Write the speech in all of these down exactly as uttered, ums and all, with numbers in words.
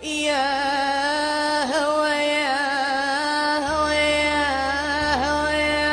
يا هوى، يا هوى، يا هوى، يا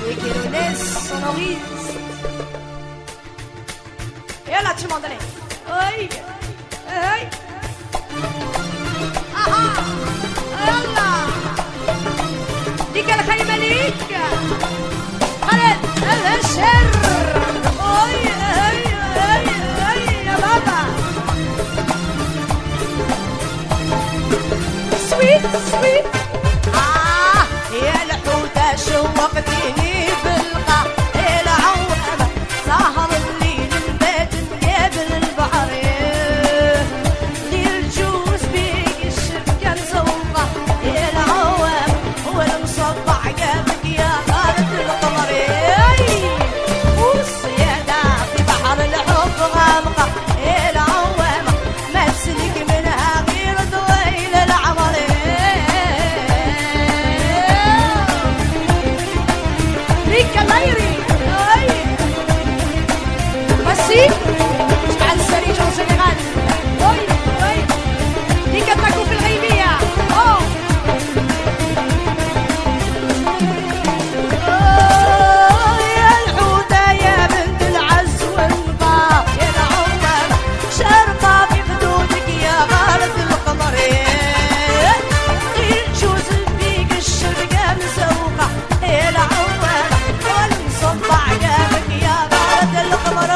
Les Guénolais sonorisent. يلا، tout le monde, allez. هاي. هاي. اها. يلا. ديك الخيمة ليك. خالد الهشر. هاي، هاي، هاي، هاي، يا بابا. Sweet, sweet. آه، يا الحوتة شوقتيني بالقاع، يا العوامة سهر الليل نبات نقابل البحر، يا ليل جوز بيك الشبكة مزوقة، يا العوامة والمصبع جابك يا غارة القمر، يا والصيادة في بحر الحب غامقة، يا العوامة ما تسلك منها غير طويل العمر. ليك الله يريد. هاي. ماشي. شبع السريج وسنغال. هاي، هاي. ليك الطاكو في الغيبية. أوه. آه، يا الحوتة يا بنت العز والنقا، يا العوامة شرقة في خدودك يا غارة القمر. غير جوز بيك الشرقة مزوقة، يا العوامة والمصبع جابك يا غارة القمر.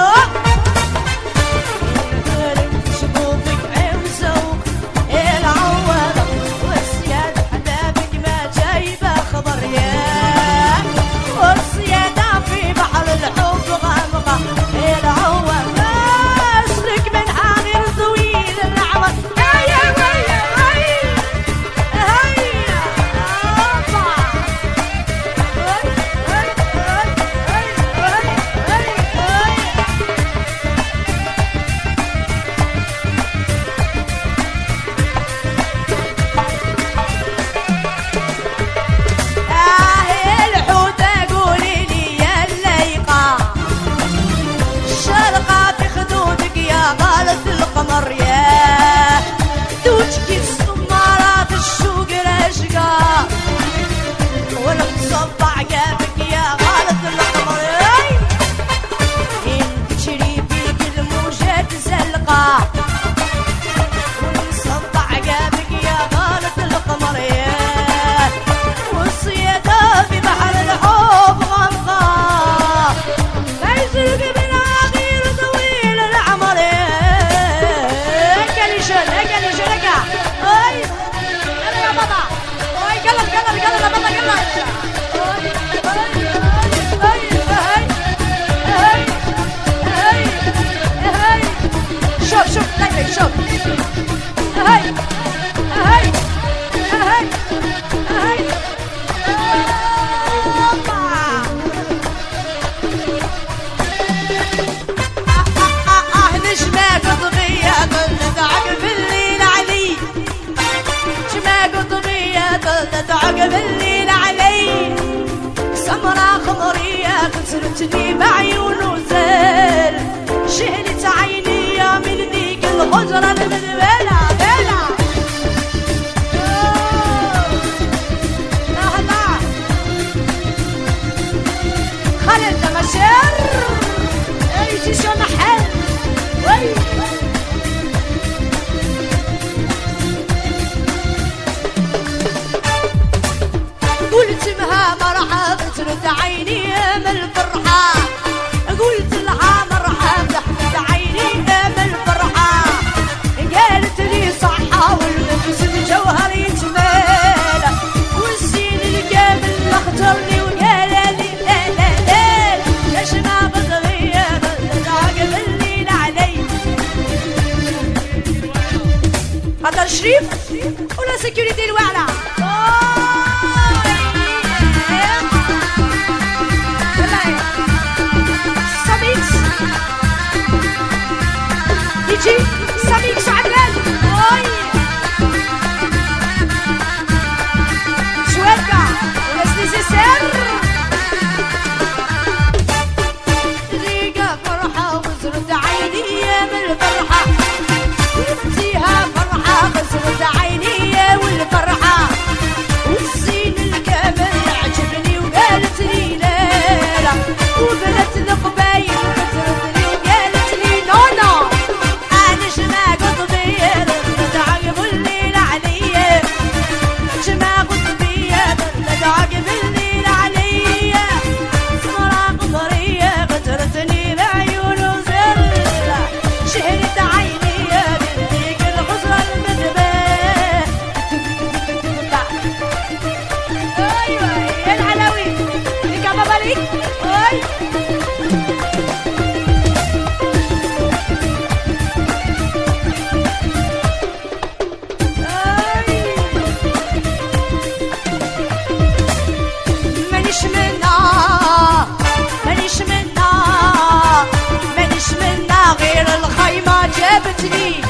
شكوفك عين مزوقة. العوض والصياد حبابك ما جايبه خبر، ياه. والصيادة في بحر الحب غامقة. العوض ماسلك من حامل طويل العمر. يا، يا، ويلي، ويلي. هيا. هوبا. هي، هي، هي. آه، الحوتة قولي لي يا الليقة، الشرقة في خدودك يا غالة القمر، ياه. دوتك الصمارة في الشوق راشقة، والمصبع جابك يا غالة القمر. تجري بيك الموجات زلقة، والمصدع جابك يا غالة القمر، ياه. والصيادة في بحر الحب غرقة، ما يزلق منها غير طويل العمر. هكا لي جون، هكا لي جون، هكا. هاي. يلا يا بابا. هاي، قلب، قلب، قلب يا بابا، قلب. هاي، هاي، هاي، هاي، هاي، هاي. شوف، شوف، طيب، شوف. هاي، هاي، هاي، هاي. آه، آه، آه، نجمة قطبية طلت عقب الليل علي. نجمة قطبية طلت عقب الليل علي. سمرة خمرية كسرتني بعيون وزال. شهلت عيني يا من ذيك الغجرة المدبلة. بلا. آه، الله. خالد مشير. اي شو محل. وي. عيني من الفرحة، قلت لها مرحبا، ضحكت عيني من الفرحة، قالت لي صحة والمجلس الجوهر يتمالى، والزين الكامل اختارني وقال لي: "لا، لا، لا، لا، اش ما بتغير، تعقب الليل علي." هذا الشريف ولا سيكوريتي الواعرة؟ والله. ساميكس. يجي ساميكس عدنان. أوي. شوية. ولا سيسيسير. ريقة فرحة وزرد عيني من الفرحة، فيها فرحة غزرد عيني والفرحة، والزين الكامل عجبني وقالت لي لا لا، وبنت القبايل غزرت لي وقالت لي نو نو، أنا شما قطبير، تعقب الليل عليا، شما قطبير، تعقب الليل عليا، صفرا قمرية غزرتني بعيون وزر، شهرت عيني بيك الخزرة المدبر. أيوة، يا العلاوي، ليك بابا ليك. أي. مانيش منا، مانيش منا، مانيش منا، غير الخيمة جابتني.